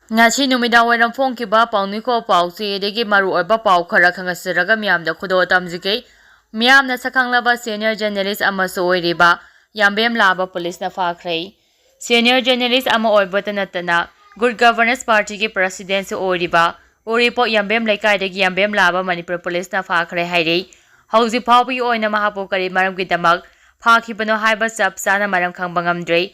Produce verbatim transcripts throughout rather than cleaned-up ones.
ꯉꯁꯤ ꯅꯨꯃꯤꯗꯥꯡ ꯋꯥꯏꯔꯝ ꯐꯣꯡꯈꯤꯕ ꯄꯥꯎꯅꯤꯈꯣ ꯄꯥꯎꯆꯦꯗꯒꯤ ꯃꯔꯨꯑꯣꯏꯕ ꯄꯥꯎ ꯈꯔ ꯈꯪꯍꯟꯖꯔꯒ ꯃꯤꯌꯥꯝꯗ ꯈꯨꯗꯣꯜ ꯇꯝꯖꯒꯦ꯫ ꯃꯤꯌꯥꯝꯅ ꯁꯛꯈꯪꯂꯕ senior journalist ꯑꯃꯁꯨ ꯑꯣꯏꯔꯤꯕ ꯌꯥꯝꯕꯦꯝ ꯂꯥꯕ ꯄꯨꯂꯤꯁꯅ ꯐꯥꯈ꯭ꯔꯦ꯫ Senior journalist ꯑꯃ ꯑꯣꯏꯕꯇ ꯅꯠꯇꯅ Good Governance Partyꯒꯤ presidentꯁꯨ ꯑꯣꯏꯔꯤꯕ ꯎꯔꯤꯄꯣꯛ ꯌꯥꯝꯕꯦꯝ ꯂꯩꯀꯥꯏꯗꯒꯤ ꯌꯥꯝꯕꯦꯝ ꯂꯥꯕ ꯃꯅꯤꯄꯨꯔ ꯄꯨꯂꯤꯁꯅ ꯐꯥꯈ꯭ꯔꯦ ꯍꯥꯏꯔꯤ꯫ ꯍꯧꯖꯤꯛ ꯐꯥꯎꯕꯒꯤ ꯑꯣꯏꯅ ꯃꯍꯥꯛꯄꯨ ꯀꯔꯤ ꯃꯔꯝꯒꯤꯗꯃꯛ ꯐꯥꯈꯤꯕꯅꯣ ꯍꯥꯏꯕ ꯆꯞ ꯆꯥꯅ ꯃꯔꯝ ꯈꯪꯕ ꯉꯝꯗ꯭ꯔꯤ꯫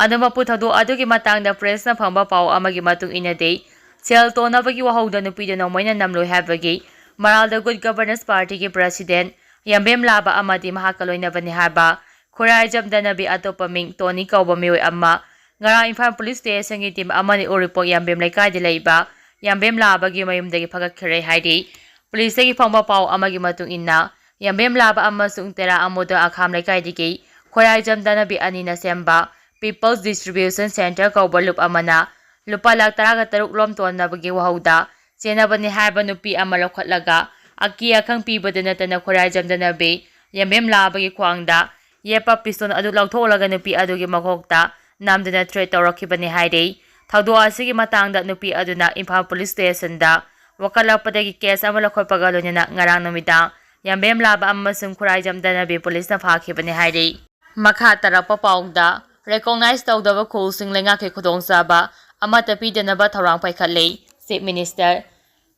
ꯑꯗꯨꯃꯛꯄꯨ ꯊꯧꯗꯣꯛ ꯑꯗꯨꯒꯤ ꯃꯇꯥꯡꯗ pressꯅ ꯐꯪꯕ ꯄꯥꯎ ꯑꯃꯒꯤ ꯃꯇꯨꯡ ꯏꯟꯅꯗꯤ, ꯁꯦꯜ ꯇꯣꯟꯅꯕꯒꯤ ꯋꯥꯍꯧꯗ ꯅꯨꯄꯤꯗ ꯅꯣꯡꯃꯩꯅ ꯅꯝꯂꯣꯏ ꯍꯥꯏꯕꯒꯤ ꯃꯔꯥꯜꯗ Good Governance Partyꯒꯤ president ꯌꯥꯝꯕꯦꯝ ꯂꯥꯕ ꯑꯃꯗꯤ ꯃꯍꯥꯛꯀ ꯂꯣꯏꯅꯕꯅꯤ ꯍꯥꯏꯕ ꯈꯨꯔꯥꯏꯖꯝ ꯗꯅꯕꯤ ꯑꯇꯣꯞꯄ ꯃꯤꯡ ꯇꯣꯅꯤ ꯀꯧꯕ ꯃꯤꯑꯣꯏ ꯑꯃ ꯉꯔꯥꯡ ꯏꯝꯐꯥꯜ ꯄꯨꯂꯤꯁ ꯁ꯭ꯇꯦꯁꯟꯒꯤ ꯇꯤꯝ ꯑꯃꯅ ꯎꯔꯤꯄꯣꯛ ꯌꯥꯝꯕꯦꯝ ꯂꯩꯀꯥꯏꯗ ꯂꯩꯕ ꯌꯥꯝꯕꯦꯝ ꯂꯥꯕꯒꯤ ꯃꯌꯨꯝꯗꯒꯤ ꯐꯒꯠꯈ꯭ꯔꯦ ꯍꯥꯏꯔꯤ꯫ ꯄꯨꯂꯤꯁꯇꯒꯤ ꯐꯪꯕ ꯄꯥꯎ ꯑꯃꯒꯤ ꯃꯇꯨꯡ ꯏꯟꯅ, ꯌꯥꯝꯕꯦꯝ ꯂꯥꯕ ꯑꯃꯁꯨꯡ ꯇꯦꯔꯥ ꯑꯃꯣꯗꯣ ꯑꯈꯥꯝ ꯂꯩꯀꯥꯏꯗꯒꯤ ꯈꯣꯏꯔꯥꯏꯖꯝ ꯗꯅꯕꯤ ꯑꯅꯤꯅ ꯁꯦꯝꯕ People's Distribution Center ꯀꯧꯕ ꯂꯨꯞ ꯑꯃꯅ ꯂꯨꯄꯥ ꯂꯥꯈ ꯇꯔꯥꯒ ꯇꯔꯨꯛ ꯂꯣꯝ ꯇꯣꯟꯅꯕꯒꯤ ꯋꯥꯍꯧꯗ ꯆꯦꯟꯅꯕꯅꯤ ꯍꯥꯏꯕ ꯅꯨꯄꯤ ꯑꯃ ꯂꯧꯈꯠꯂꯒ ꯑꯀꯤ ꯑꯈꯪ ꯄꯤꯕꯗ ꯅꯠꯇꯅ ꯈꯣꯏꯔꯥꯏꯖꯝ ꯗꯅꯕꯤ ꯌꯥꯝꯕꯦꯝ ꯂꯥꯕꯒꯤ ꯈ꯭ꯋꯥꯡꯗ ꯌꯦꯞꯄ pistol ꯑꯗꯨ ꯂꯧꯊꯣꯛꯂꯒ ꯅꯨꯄꯤ ꯑꯗꯨꯒꯤ ꯃꯀꯣꯛꯇ ꯅꯝꯗꯨꯅ threat ꯇꯧꯔꯛꯈꯤꯕꯅꯤ ꯍꯥꯏꯔꯤ꯫ ꯊꯧꯗꯣꯛ ꯑꯁꯤꯒꯤ ꯃꯇꯥꯡꯗ ꯅꯨꯄꯤ ꯑꯗꯨꯅ ꯏꯝꯐꯥꯜ ꯄꯨꯂꯤꯁ ꯁ꯭ꯇꯦꯁꯟꯗ ꯋꯥꯀꯠꯂꯛꯄꯗꯒꯤ case ꯑꯃ ꯂꯧꯈꯠꯄꯒ ꯂꯣꯏꯅꯅ ꯉꯔꯥꯡ ꯅꯨꯃꯤꯗꯥꯡ ꯌꯥꯝꯕꯦꯝ ꯂꯥꯕ ꯑꯃꯁꯨꯡ ꯈꯨꯔꯥꯏꯖꯝ ꯗꯅꯕꯤ ꯄꯨꯂꯤꯁꯅ ꯐꯥꯈꯤꯕꯅꯤ ꯍꯥꯏꯔꯤ꯫ ꯃꯈꯥ ꯇꯥꯔꯛꯄ ꯄꯥꯎꯗ, recognize ꯇꯧꯗꯕ ꯈꯨꯜꯁꯤꯡ ꯂꯩꯉꯥꯛꯀꯤ ꯈꯨꯗꯣꯡꯆꯥꯕ ꯑꯃꯠꯇ ꯄꯤꯗꯅꯕ ꯊꯧꯔꯥꯡ ꯄꯥꯏꯈꯠꯂꯦ, Chief Minister꯫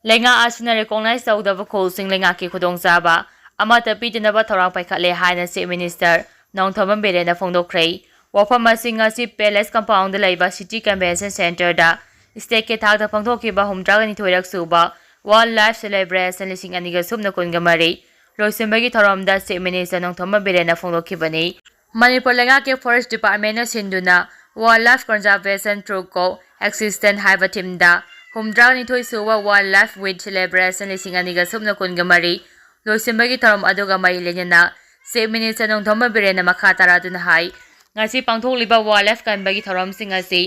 ꯂꯩꯉꯥꯛ ꯑꯁꯤꯅ recognize ꯇꯧꯗꯕ ꯈꯨꯜꯁꯤꯡ ꯂꯩꯉꯥꯛꯀꯤ ꯈꯨꯗꯣꯡꯆꯥꯕ ꯑꯃꯠꯇ ꯄꯤꯗꯅꯕ ꯊꯧꯔꯥꯡ ꯄꯥꯏꯈꯠꯂꯦ ꯍꯥꯏꯅ Chief Minister ꯅꯣꯡꯊꯣꯝꯕꯝ ꯕꯤꯔꯦꯟꯅ ꯐꯣꯡꯗꯣꯛꯈ꯭ꯔꯦ꯫ ꯋꯥꯐꯝ ꯑꯁꯤ ꯉꯁꯤ Palace Compoundꯗ ꯂꯩꯕ City Convention Centreꯗ stateꯀꯤ ꯊꯥꯛꯇ ꯄꯥꯡꯊꯣꯛꯈꯤꯕ ꯍꯨꯝꯗ꯭ꯔꯥꯒ ꯅꯤꯊꯣꯏꯔꯛ ꯁꯨꯕ Wildlife Celebration ꯂꯤꯁꯤꯡ ꯑꯅꯤꯒ ꯁꯨꯞꯅ ꯀꯨꯟꯒ ꯃꯔꯤ ꯂꯣꯏꯁꯤꯟꯕꯒꯤ ꯊꯧꯔꯝꯗ Chief Minister ꯅꯣꯡꯊꯣꯝꯕꯝ ꯕꯤꯔꯦꯟꯅ ꯐꯣꯡꯗꯣꯛꯈꯤꯕꯅꯤ꯫ ꯃꯅꯤꯄꯨꯔ ꯂꯩꯉꯥꯛꯀꯤ Forest Departmentꯅ ꯁꯤꯟꯗꯨꯅ Wildlife Conservation Through Co-existence ꯍꯥꯏꯕ themeꯗ ꯍꯨꯝꯗ꯭ꯔꯥꯅꯤꯊꯣꯏ ꯁꯨꯕ Wildlife Week Celebration ꯂꯤꯁꯤꯡ ꯑꯅꯤꯒ ꯁꯨꯞꯅ ꯀꯨꯟꯒ ꯃꯔꯤ ꯂꯣꯏꯁꯤꯟꯕꯒꯤ ꯊꯧꯔꯝ ꯑꯗꯨꯒ ꯃꯔꯤ ꯂꯩꯅꯅ Chief Minister ꯅꯣꯡꯊꯣꯝꯕꯝ ꯕꯤꯔꯦꯟꯅ ꯃꯈꯥ ꯇꯥꯔꯗꯨꯅ ꯍꯥꯏ, ꯉꯁꯤ ꯄꯥꯡꯊꯣꯛꯂꯤꯕ wildlife ꯀꯟꯕꯒꯤ ꯊꯧꯔꯝꯁꯤꯡ ꯑꯁꯤ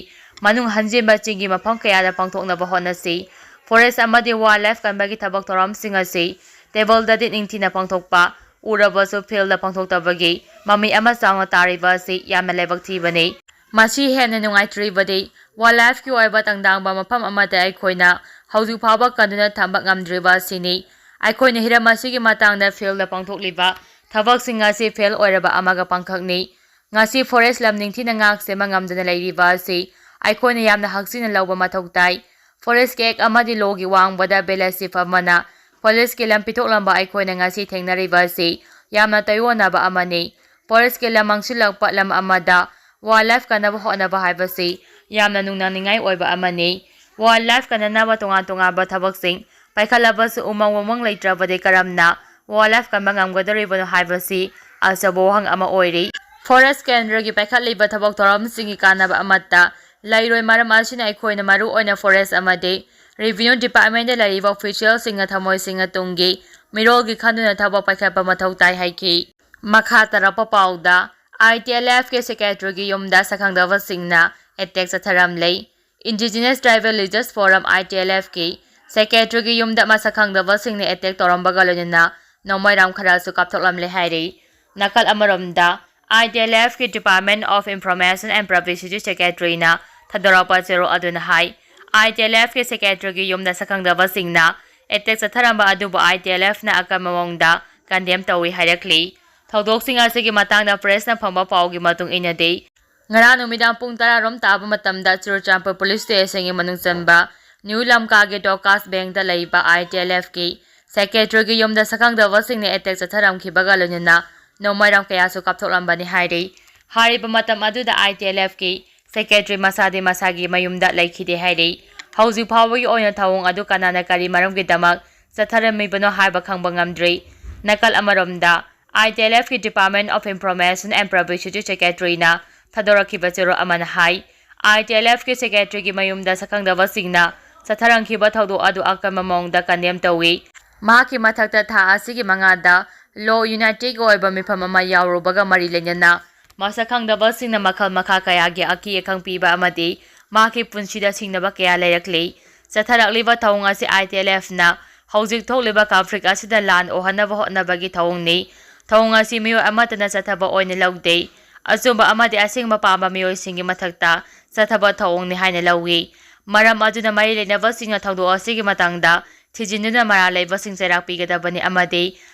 ꯃꯅꯨꯡ ꯍꯟꯖꯤꯟꯕ ꯆꯤꯡꯒꯤ ꯃꯐꯝ ꯀꯌꯥꯗ ꯄꯥꯡꯊꯣꯛꯅꯕ ꯍꯣꯠꯅꯁꯤ꯫ Forest ꯑꯃꯗꯤ wildlife ꯀꯟꯕꯒꯤ ꯊꯕꯛ ꯊꯧꯔꯝꯁꯤꯡ ꯑꯁꯤ tableꯗꯗꯤ ꯅꯤꯡꯊꯤꯅ ꯄꯥꯡꯊꯣꯛꯄ, ꯎꯔꯕꯁꯨ fieldꯗ ꯄꯥꯡꯊꯣꯛꯇꯕꯒꯤ ꯃꯃꯤ ꯑꯃ ꯆꯥꯎꯅ ꯇꯥꯔꯤꯕ ꯑꯁꯤ ꯌꯥꯝꯅ ꯂꯥꯏꯕꯛ ꯊꯤꯕꯅꯤ꯫ ꯃꯁꯤ ꯍꯦꯟꯅ ꯅꯨꯡꯉꯥꯏꯇ꯭ꯔꯤꯕꯗꯤ Wildlifeꯀꯤ ꯑꯣꯏꯕ ꯇꯪꯗꯥꯡꯕ ꯃꯐꯝ ꯑꯃꯗ ꯑꯩꯈꯣꯏꯅ ꯍꯧꯖꯤꯛ ꯐꯥꯎꯕ ꯀꯟꯗꯨꯅ ꯊꯝꯕ ꯉꯝꯗ꯭ꯔꯤꯕ ꯑꯁꯤꯅꯤ꯫ ꯑꯩꯈꯣꯏꯅ ꯍꯤꯔꯝ ꯑꯁꯤꯒꯤ ꯃꯇꯥꯡꯗ fieldꯗ ꯄꯥꯡꯊꯣꯛꯂꯤꯕ ꯊꯕꯛꯁꯤꯡ ꯑꯁꯤ fail ꯑꯣꯏꯔꯕ ꯑꯃꯒ ꯄꯥꯡꯈꯛꯅꯤ꯫ ꯉꯁꯤ forest ꯂꯝ ꯅꯤꯡꯊꯤꯅ ꯉꯥꯛ ꯁꯦꯝꯕ ꯉꯝꯗꯅ ꯂꯩꯔꯤꯕ ꯑꯁꯤ ꯑꯩꯈꯣꯏꯅ ꯌꯥꯝꯅ ꯍꯛꯆꯤꯟꯅ ꯂꯧꯕ ꯃꯊꯧ ꯇꯥꯏ꯫ Forest Act ꯑꯃꯗꯤ lawꯒꯤ ꯋꯥꯡꯃꯗ village chief ꯑꯃꯅ forestꯀꯤ ꯂꯝ ꯄꯤꯊꯣꯛꯂꯝꯕ ꯑꯩꯈꯣꯏꯅ ꯉꯁꯤ ꯊꯦꯡꯅꯔꯤꯕ ꯑꯁꯤ ꯌꯥꯝꯅ ꯇꯥꯏꯑꯣꯟꯅꯕ ꯑꯃꯅꯤ꯫ Forestꯀꯤ ꯂꯝ ꯃꯥꯡꯁꯤꯜꯂꯛꯄ ꯂꯝ ꯑꯃꯗ wildlife ꯀꯟꯅꯕ ꯍꯣꯠꯅꯕ ꯍꯥꯏꯕꯁꯤ ꯌꯥꯝꯅ ꯅꯨꯡꯅꯥꯡꯅꯤꯡꯉꯥꯏ ꯑꯣꯏꯕ ꯑꯃꯅꯤ꯫ Wildlife ꯀꯟꯅꯅꯕ ꯇꯣꯉꯥꯟ ꯇꯣꯉꯥꯟꯕ ꯊꯕꯛꯁꯤꯡ ꯄꯥꯏꯈꯠꯂꯕꯁꯨ ꯎꯃꯪ ꯋꯥꯃꯪ ꯂꯩꯇ꯭ꯔꯕꯗꯤ ꯀꯔꯝꯅ wildlife ꯀꯟꯕ ꯉꯝꯒꯗꯧꯔꯤꯕꯅꯣ ꯍꯥꯏꯕꯁꯤ ꯑꯆꯧꯕ ꯋꯥꯍꯪ ꯑꯃ ꯑꯣꯏꯔꯤ꯫ Forest ꯀꯦꯟꯗ꯭ꯔꯒꯤ ꯄꯥꯏꯈꯠꯂꯤꯕ ꯊꯕꯛ ꯊꯧꯔꯝꯁꯤꯡꯒꯤ ꯀꯥꯟꯅꯕ ꯑꯃꯠꯇ ꯂꯩꯔꯣꯏ꯫ ꯃꯔꯝ ꯑꯁꯤꯅ ꯑꯩꯈꯣꯏꯅ ꯃꯔꯨ ꯑꯣꯏꯅ forest ꯑꯃꯗꯤ revenue departmentꯗ ꯂꯩꯔꯤꯕ officialꯁꯤꯡꯅ ꯊꯃꯣꯏ ꯁꯦꯡꯅ ꯇꯨꯡꯒꯤ ꯃꯤꯔꯣꯜꯒꯤ ꯈꯟꯗꯨꯅ ꯊꯕꯛ ꯄꯥꯏꯈꯠꯄ ꯃꯊꯧ ꯇꯥꯏ ꯍꯥꯏꯈꯤ꯫ ꯃꯈꯥ ꯇꯥꯔꯛꯄ ꯄꯥꯎꯗ, ITLFꯀꯤ secretaryꯒꯤ ꯌꯨꯝꯗ ꯁꯛꯈꯪꯗꯕꯁꯤꯡꯅ attack ꯆꯠꯊꯔꯝꯂꯦ꯫ Indigenous Tribal Leaders Forum, ITLFꯀꯤ secretaryꯒꯤ ꯌꯨꯝꯗ ꯃꯁꯛ ꯈꯪꯗꯕꯁꯤꯡꯅ attack ꯇꯧꯔꯝꯕꯒ ꯂꯣꯏꯅꯅ ꯅꯣꯡꯃꯩꯔꯥꯝ ꯈꯔꯁꯨ ꯀꯥꯞꯊꯣꯛꯂꯝꯂꯦ ꯍꯥꯏꯔꯤ꯫ ꯅꯥꯀꯜ ꯑꯃꯔꯣꯝꯗ, ITLFꯀꯤ Department of Information and Publicity secretaryꯅ ꯊꯥꯗꯣꯔꯛꯄ ꯆꯦꯔꯣꯜ ꯑꯗꯨꯅ ꯍꯥꯏ, ITLFꯀꯤ secretaryꯒꯤ ꯌꯨꯝꯗ ꯁꯛꯈꯪꯗꯕꯁꯤꯡꯅ attack ꯆꯠꯊꯔꯝꯕ ꯑꯗꯨꯕꯨ ITLFꯅ ꯑꯀꯟꯕ ꯃꯑꯣꯡꯗ condemn ꯇꯧꯏ ꯍꯥꯏꯔꯛꯂꯤ꯫ ꯊꯧꯗꯣꯛꯁꯤꯡ ꯑꯁꯤꯒꯤ ꯃꯇꯥꯡꯗ pressꯅ ꯐꯪꯕ ꯄꯥꯎꯒꯤ ꯃꯇꯨꯡ ꯏꯟꯅꯗꯤ, ꯉꯔꯥꯡ ꯅꯨꯃꯤꯗꯥꯡ ꯄꯨꯡ ꯇꯔꯥ ꯔꯣꯝ ꯇꯥꯕ ꯃꯇꯝꯗ ꯆꯨꯔꯆꯥꯟꯄꯨꯔ police stationꯒꯤ ꯃꯅꯨꯡ ꯆꯟꯕ New ꯂꯝꯀꯥꯒꯤ ꯗꯣꯀꯥꯁ ꯕꯦꯡꯗ ꯂꯩꯕ ITLFꯀꯤ secretaryꯒꯤ ꯌꯨꯝꯗ ꯁꯛꯈꯪꯗꯕꯁꯤꯡꯅ attack ꯆꯠꯊꯔꯝꯈꯤꯕꯒ ꯂꯣꯏꯅꯅ ꯅꯣꯡꯃꯩꯔꯥꯝ ꯀꯌꯥꯁꯨ ꯀꯥꯞꯊꯣꯛꯂꯝꯕꯅꯤ ꯍꯥꯏꯔꯤ꯫ ꯍꯥꯏꯔꯤꯕ ꯃꯇꯝ ꯑꯗꯨꯗ ITLFꯀꯤ secretary ꯃꯁꯥꯗꯤ ꯃꯁꯥꯒꯤ ꯃꯌꯨꯝꯗ ꯂꯩꯈꯤꯗꯦ ꯍꯥꯏꯔꯤ꯫ ꯍꯧꯖꯤꯛ ꯐꯥꯎꯕꯒꯤ ꯑꯣꯏꯅ ꯊꯧꯑꯣꯡ ꯑꯗꯨ ꯀꯅꯥꯅ ꯀꯔꯤ ꯃꯔꯝꯒꯤꯗꯃꯛ ꯆꯠꯊꯔꯝꯃꯤꯕꯅꯣ ꯍꯥꯏꯕ ꯈꯪꯕ ꯉꯝꯗ꯭ꯔꯤ꯫ ꯅꯥꯀꯜ ꯑꯃꯔꯣꯝꯗ, ITLFꯀꯤ Department of Information and Publicity secretaryꯅ ꯊꯥꯗꯣꯔꯛꯈꯤꯕ ꯆꯦꯔꯣꯜ ꯑꯃꯅ ꯍꯥꯏ, ITLFꯀꯤ secretaryꯒꯤ ꯃꯌꯨꯝꯗ ꯁꯛꯈꯪꯗꯕꯁꯤꯡꯅ ꯆꯠꯊꯔꯝꯈꯤꯕ ꯊꯧꯗꯣꯛ ꯑꯗꯨ ꯑꯀꯟꯕ ꯃꯑꯣꯡꯗ condemn ꯇꯧꯏ꯫ ꯃꯍꯥꯛꯀꯤ ꯃꯊꯛꯇ ꯊꯥ ꯑꯁꯤꯒꯤ ꯃꯉꯥꯗ Law Unityꯒꯤ ꯑꯣꯏꯕ ꯃꯤꯐꯝ ꯑꯃ ꯌꯥꯎꯔꯨꯕꯒ ꯃꯔꯤ ꯂꯩꯅꯅ ꯃꯁꯛ ꯈꯪꯗꯕꯁꯤꯡꯅ ꯃꯈꯜ ꯃꯈꯥ ꯀꯌꯥꯒꯤ ꯑꯀꯤ ꯑꯈꯪ ꯄꯤꯕ ꯑꯃꯗꯤ ꯃꯍꯥꯛꯀꯤ ꯄꯨꯟꯁꯤꯗ ꯁꯤꯡꯅꯕ ꯀꯌꯥ ꯂꯩꯔꯛꯂꯤ꯫ ꯆꯠꯊꯔꯛꯂꯤꯕ ꯊꯧꯑꯣꯡ ꯑꯁꯤ ITLFꯅ ꯍꯧꯖꯤꯛ ꯊꯣꯛꯂꯤꯕ conflict ꯑꯁꯤꯗ ꯂꯥꯟ ꯑꯣꯍꯟꯅꯕ ꯍꯣꯠꯅꯕꯒꯤ ꯊꯧꯑꯣꯡꯅꯤ꯫ ꯊꯧꯑꯣꯡ ꯑꯁꯤ ꯃꯤꯑꯣꯏ ꯑꯃꯠꯇꯅ ꯆꯠꯊꯕ ꯑꯣꯏꯅ ꯂꯧꯗꯦ꯫ ꯑꯆꯨꯝꯕ ꯑꯃꯗꯤ ꯑꯁꯦꯡꯕ ꯄꯥꯝꯕ ꯃꯤꯑꯣꯏꯁꯤꯡꯒꯤ ꯃꯊꯛꯇ ꯆꯠꯊꯕ ꯊꯧꯑꯣꯡꯅꯤ ꯍꯥꯏꯅ ꯂꯧꯏ꯫ ꯃꯔꯝ ꯑꯗꯨꯅ ꯃꯔꯤ ꯂꯩꯅꯕꯁꯤꯡꯅ ꯊꯧꯗꯣꯛ ꯑꯁꯤꯒꯤ ꯃꯇꯥꯡꯗ ꯊꯤꯖꯤꯟꯗꯨꯅ ꯃꯔꯥꯜ ꯂꯩꯕꯁꯤꯡ ꯆꯩꯔꯥꯛ ꯄꯤꯒꯗꯕꯅꯤ ꯑꯃꯗꯤ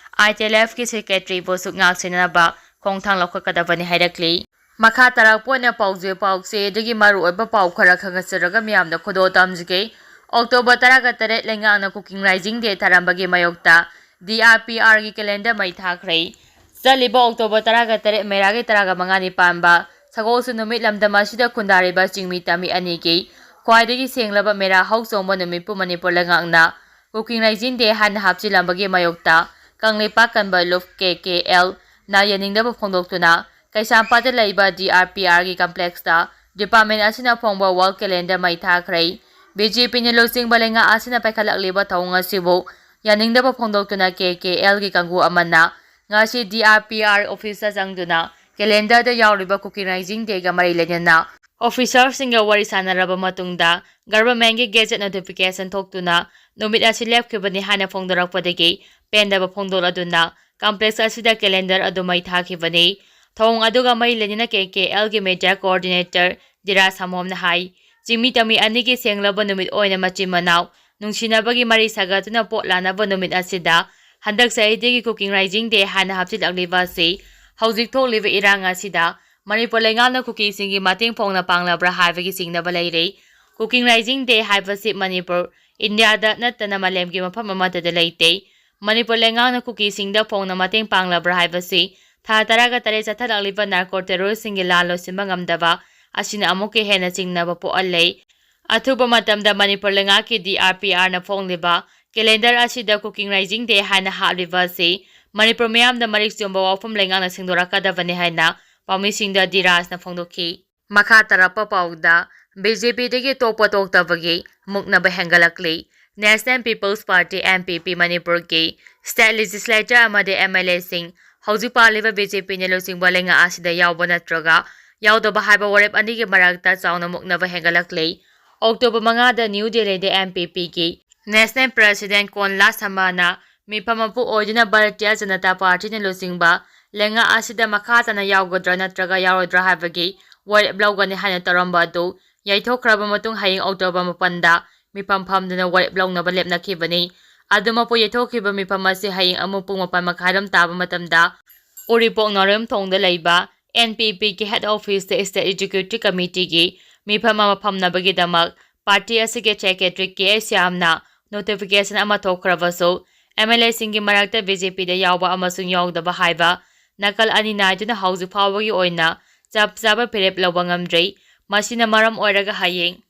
ITLFꯀꯤ ꯁꯦꯀ꯭ꯔꯦꯇꯔꯤꯕꯨꯁꯨ ꯉꯥꯛ ꯁꯦꯟꯅꯅꯕ ꯈꯣꯡꯊꯥꯡ ꯂꯧꯈꯠꯀꯗꯕꯅꯤ ꯍꯥꯏꯔꯛꯂꯤ꯫ ꯃꯈꯥ ꯇꯥꯔꯛꯄ ꯑꯣꯏꯅ ꯄꯥꯎꯖꯦ ꯄꯥꯎꯆꯦ ꯑꯗꯒꯤ ꯃꯔꯨꯑꯣꯏꯕ ꯄꯥꯎ ꯈꯔ ꯈꯪꯍꯟꯖꯔꯒ ꯃꯤꯌꯥꯝꯗ ꯈꯨꯗꯣꯜ ꯇꯝꯖꯒꯦ꯫ ꯑꯣꯛꯇꯣꯕꯔ ꯇꯔꯥꯒ ꯇꯔꯦꯠ ꯂꯩꯉꯥꯛꯅ ꯀꯨꯀꯤꯡ ꯔꯥꯏꯖꯤꯡ ꯗꯦ ꯊꯥꯔꯝꯕꯒꯤ ꯃꯥꯌꯣꯛꯇ DRPRꯒꯤ ꯀꯦꯂꯦꯟꯗꯔ ꯃꯩ ꯊꯥꯈ꯭ꯔꯦ꯫ ꯆꯠꯂꯤꯕ ꯑꯣꯛꯇꯣꯕꯔ ꯇꯔꯥꯒ ꯇꯔꯦꯠ ꯃꯩꯔꯥꯒꯤ ꯇꯔꯥꯒ ꯃꯉꯥꯅꯤ ꯄꯥꯟꯕ ꯁꯒꯣꯜꯁꯦꯟ ꯅꯨꯃꯤꯠ ꯂꯝꯗꯝ ꯑꯁꯤꯗ ꯈꯨꯟꯗꯥꯔꯤꯕ ꯆꯤꯡꯃꯤ ꯇꯝꯃꯤ ꯑꯅꯤꯒꯤ ꯈ꯭ꯋꯥꯏꯗꯒꯤ ꯁꯦꯡꯂꯕ ꯃꯦꯔꯥ ꯍꯧ ꯆꯣꯡꯕ ꯅꯨꯃꯤꯠꯄꯨ ꯃꯅꯤꯄꯨꯔ ꯂꯩꯉꯥꯛꯅ ꯀꯨꯀꯤꯡ ꯔꯥꯏꯖꯤꯡ ꯗꯦ ꯍꯥꯏꯅ ꯍꯥꯞꯆꯤꯜꯂꯝꯕꯒꯤ ꯃꯥꯌꯣꯛꯇ ꯀꯪꯂꯩꯄꯥꯛ ꯀꯟꯕ ꯂꯨꯞ KKLꯅ ꯌꯥꯅꯤꯡꯗꯕ ꯐꯣꯡꯗꯣꯛꯇꯨꯅ ꯀꯩꯁꯥꯝꯄꯥꯠꯇ ꯂꯩꯕ DRPRꯒꯤ complexꯇ department ꯑꯁꯤꯅ ꯐꯣꯡꯕ wall calendar ꯃꯩ ꯊꯥꯈ꯭ꯔꯦ꯫ BJPꯅ ꯂꯨꯆꯤꯡꯕ ꯂꯩꯉꯥꯛ ꯑꯁꯤꯅ ꯄꯥꯏꯈꯠꯂꯛꯂꯤꯕ ꯊꯧꯑꯣꯡ ꯑꯁꯤꯕꯨ ꯌꯥꯅꯤꯡꯗꯕ ꯐꯣꯡꯗꯣꯛꯇꯨꯅ KKLꯒꯤ ꯀꯥꯡꯕꯨ ꯑꯃꯅ ꯉꯁꯤ DRPR officeꯇ ꯆꯪꯗꯨꯅ calendarꯗ ꯌꯥꯎꯔꯤꯕ ꯀꯨꯀꯤꯡ ꯔꯥꯏꯖꯤꯡ ꯗꯦꯒ ꯃꯔꯤ ꯂꯩꯅꯅ officerꯁꯤꯡꯒ ꯋꯥꯔꯤ ꯁꯥꯟꯅꯔꯕ ꯃꯇꯨꯡꯗ governmentꯀꯤ gazette notification ꯊꯣꯛꯇꯨꯅ ꯅꯨꯃꯤꯠ ꯑꯁꯤ ꯂꯦꯞꯈꯤꯕꯅꯤ ꯍꯥꯏꯅ ꯐꯣꯡꯗꯣꯔꯛꯄꯗꯒꯤ ꯄꯦꯟꯗꯕ ꯐꯣꯡꯗꯣꯛꯂꯗꯨꯅ complex ꯑꯁꯤꯗ calendar ꯑꯗꯨ ꯃꯩ ꯊꯥꯈꯤꯕꯅꯤ꯫ ꯊꯧꯑꯣꯡ ꯑꯗꯨꯒ ꯃꯔꯤ ꯂꯩꯅꯅ KKLꯒꯤ media coordinator ꯙꯤꯔꯥꯖ ꯁꯝꯍꯣꯝꯅ ꯍꯥꯏ, ꯆꯤꯡꯃꯤ ꯇꯝꯃꯤ ꯑꯅꯤꯒꯤ ꯁꯦꯡꯂꯕ ꯅꯨꯃꯤꯠ ꯑꯣꯏꯅ ꯃꯆꯤꯟ ꯃꯅꯥꯎ ꯅꯨꯡꯁꯤꯅꯕꯒꯤ ꯃꯔꯤ ꯁꯥꯒꯠꯇꯨꯅ ꯄꯣꯠ ꯂꯥꯟꯅꯕ ꯅꯨꯃꯤꯠ ꯑꯁꯤꯗ ꯍꯟꯗꯛ ꯆꯍꯤꯗꯒꯤ ꯀꯨꯀꯤꯡ ꯔꯥꯏꯖꯤꯡ ꯗꯦ ꯍꯥꯏꯅ ꯍꯥꯞꯆꯤꯜꯂꯛꯂꯤꯕ ꯑꯁꯤ ꯍꯧꯖꯤꯛ ꯊꯣꯛꯂꯤꯕ ꯏꯔꯥꯡ ꯑꯁꯤꯗ ꯃꯅꯤꯄꯨꯔ ꯂꯩꯉꯥꯛꯅ ꯀꯨꯀꯤꯁꯤꯡꯒꯤ ꯃꯇꯦꯡ ꯐꯣꯡꯅ ꯄꯥꯡꯂꯕ꯭ꯔꯥ ꯍꯥꯏꯕꯒꯤ ꯆꯤꯡꯅꯕ ꯂꯩꯔꯦ꯫ ꯀꯨꯀꯤꯡ ꯔꯥꯏꯖꯤꯡ ꯗꯦ ꯍꯥꯏꯕꯁꯤ ꯃꯅꯤꯄꯨꯔ, ꯏꯟꯗꯤꯌꯥꯗ ꯅꯠꯇꯅ ꯃꯥꯂꯦꯝꯒꯤ ꯃꯐꯝ ꯑꯃꯠꯇꯗ ꯂꯩꯇꯦ꯫ ꯃꯅꯤꯄꯨꯔ ꯂꯩꯉꯥꯛꯅ ꯀꯨꯀꯤꯁꯤꯡꯗ ꯐꯣꯡꯅ ꯃꯇꯦꯡ ꯄꯥꯡꯂꯕ꯭ꯔꯥ ꯍꯥꯏꯕꯁꯤ ꯊꯥ ꯇꯔꯥꯒ ꯇꯔꯦꯠ ꯆꯠꯊꯔꯛꯂꯤꯕ narco terroristꯁꯤꯡꯒꯤ ꯂꯥꯟ ꯂꯣꯏꯁꯤꯟꯕ ꯉꯝꯗꯕ ꯑꯁꯤꯅ ꯑꯃꯨꯛꯀ ꯍꯦꯟꯅ ꯆꯤꯡꯅꯕ ꯄꯣꯛꯍꯜꯂꯦ꯫ ꯑꯊꯨꯕ ꯃꯇꯝꯗ ꯃꯅꯤꯄꯨꯔ ꯂꯩꯉꯥꯛꯀꯤ DRPRꯅ ꯐꯣꯡꯂꯤꯕ calendar ꯑꯁꯤꯗ ꯀꯨꯀꯤꯡ ꯔꯥꯏꯖꯤꯡ ꯗꯦ ꯍꯥꯏꯅ ꯍꯥꯞꯂꯤꯕ ꯑꯁꯤ ꯃꯅꯤꯄꯨꯔ ꯃꯤꯌꯥꯝꯗ ꯃꯔꯤꯛ ꯆꯨꯝꯕ ꯋꯥꯐꯝ ꯂꯩꯉꯥꯛꯅ ꯁꯦꯡꯗꯣꯔꯛꯀꯗꯕꯅꯤ ꯍꯥꯏꯅ ꯄꯥꯎꯃꯤꯁꯤꯡꯗ ꯙꯤꯔꯥꯖꯅ ꯐꯣꯡꯗꯣꯛꯈꯤ꯫ ꯃꯈꯥ ꯇꯥꯔꯛꯄ ꯄꯥꯎꯗ, BJPꯗꯒꯤ ꯇꯣꯛꯄ ꯇꯣꯛꯇꯕꯒꯤ ꯃꯨꯛꯅꯕ ꯍꯦꯟꯒꯠꯂꯛꯂꯤ꯫ National People's Party, NPP, ꯃꯅꯤꯄꯨꯔꯒꯤ state legislator ꯑꯃꯗꯤ MLAꯁꯤꯡ ꯍꯧꯖꯤꯛ ꯄꯥꯜꯂꯤꯕ BJPꯅ ꯂꯨꯆꯤꯡꯕ ꯂꯩꯉꯥꯛ ꯑꯁꯤꯗ ꯌꯥꯎꯕ ꯅꯠꯇ꯭ꯔꯒ ꯌꯥꯎꯗꯕ ꯍꯥꯏꯕ ꯋꯥꯔꯦꯞ ꯑꯅꯤꯒꯤ ꯃꯔꯛꯇ ꯆꯥꯎꯅ ꯃꯨꯛꯅꯕ ꯍꯦꯟꯒꯠꯂꯛꯂꯤ꯫ ꯑꯣꯛꯇꯣꯕꯔ ꯃꯉꯥꯗ ꯅ꯭ꯌꯨ ꯗꯦꯜꯂꯤꯗ NPPꯒꯤ National President ꯀꯣꯟꯂꯥ ꯁꯃꯥꯅ ꯃꯤꯐꯝ ꯃꯄꯨ ꯑꯣꯏꯗꯨꯅ ꯚꯥꯔꯇꯤꯌ ꯖꯅꯇꯥ ꯄꯥꯔꯇꯤꯅ ꯂꯨꯆꯤꯡꯕ ꯂꯩꯉꯥꯛ ꯑꯁꯤꯗ ꯃꯈꯥ ꯇꯥꯅ ꯌꯥꯎꯒꯗ꯭ꯔꯥ ꯅꯠꯇ꯭ꯔꯒ ꯌꯥꯎꯔꯣꯏꯗ꯭ꯔꯥ ꯍꯥꯏꯕꯒꯤ ꯋꯥꯔꯦꯞ ꯂꯧꯒꯅꯤ ꯍꯥꯏꯅ ꯇꯧꯔꯝꯕ ꯑꯗꯨ ꯌꯩꯊꯣꯛꯈ꯭ꯔꯕ ꯃꯇꯨꯡ ꯍꯌꯦꯡ October ꯃꯥꯄꯟꯗ ꯃꯤꯐꯝ ꯐꯝꯗꯨꯅ ꯋꯥꯔꯦꯞ ꯂꯧꯅꯕ ꯂꯦꯞꯅꯈꯤꯕꯅꯤ꯫ ꯑꯗꯨꯃꯛꯄꯨ ꯌꯩꯊꯣꯛꯈꯤꯕ ꯃꯤꯐꯝ ꯑꯁꯤ ꯍꯌꯦꯡ ꯑꯃꯨꯛ ꯄꯨꯡ ꯃꯥꯄꯟ ꯃꯈꯥꯏꯔꯣꯝ ꯇꯥꯕ ꯃꯇꯝꯗ ꯎꯔꯤꯄꯣꯛ ꯅꯥꯎꯔꯦꯝꯊꯣꯡꯗ ꯂꯩꯕ N P P ꯒꯤ head office ꯇ State Executive Committee ꯒꯤ ꯃꯤꯐꯝ ꯑꯃ ꯐꯝꯅꯕꯒꯤꯗꯃꯛ party ꯑꯁꯤꯒꯤ secretary K S ꯁ꯭ꯌꯥꯝꯅ notification ꯑꯃ ꯊꯣꯛꯈ꯭ꯔꯕꯁꯨ, M L A ꯁꯤꯡꯒꯤ ꯃꯔꯛꯇ B J P ꯗ ꯌꯥꯎꯕ ꯑꯃꯁꯨꯡ ꯌꯥꯎꯗꯕ ꯍꯥꯏꯕ ꯅꯥꯀꯜ ꯑꯅꯤ ꯅꯥꯏꯗꯨꯅ ꯍꯧꯖꯤꯛ ꯐꯥꯎꯕꯒꯤ ꯑꯣꯏꯅ ꯆꯞ ꯆꯥꯕ ꯐꯤꯔꯦꯞ ꯂꯧꯕ ꯉꯝꯗ꯭ꯔꯤ꯫ ꯃꯁꯤꯅ ꯃꯔꯝ ꯑꯣꯏꯔꯒ ꯍꯌꯦꯡ